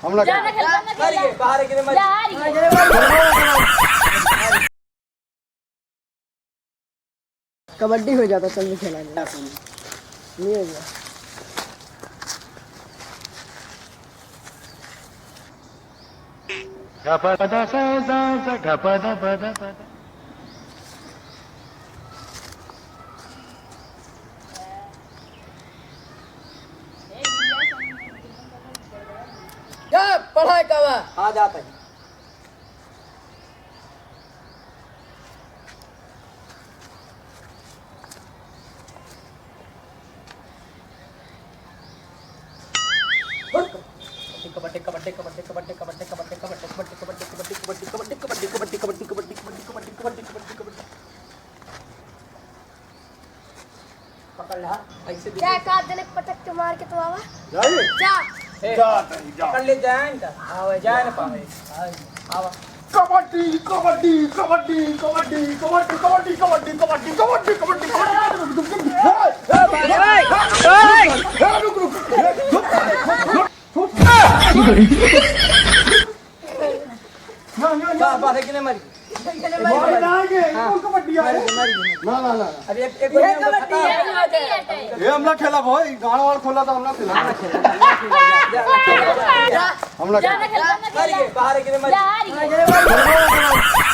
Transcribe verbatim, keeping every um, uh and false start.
हम लोग जा ना खेल, जा ना खेल। बाहर गिरे मत। जा, हार गए। कबड्डी हो जाता, चल, नहीं खेला जाए। नहीं हो गया। जा, पढ़ाई का बा? हाँ, जाता है। पकड़ ले, हाँ, ऐसे दे जा, दे। एक आध जने पटक के मार के तो आवा। जाइए। जा। ए, जा, जा। पकड़ ले, जाए ना। आवे, जाए ना पावे। आवे, आवा। कबड्डी, कबड्डी, कबड्डी। ए, रुक, रुक, रुक। ना, ना, ना। बस, बस, एक ने मारी। मार ना आएंगे, हाँ। कौन कबड्डी आए? मारी, मारी। ना, ना, ना, ना। अरे, एक, एक ये बार कबड्डी है, कबड्डी है। ये हम ना खेला भाई, गाँव वाला खोला था, हम ना खेला। हम ना जा, खेला। जा, जा, जा, जा। बाहर एक ने मारी। जा, हार गए।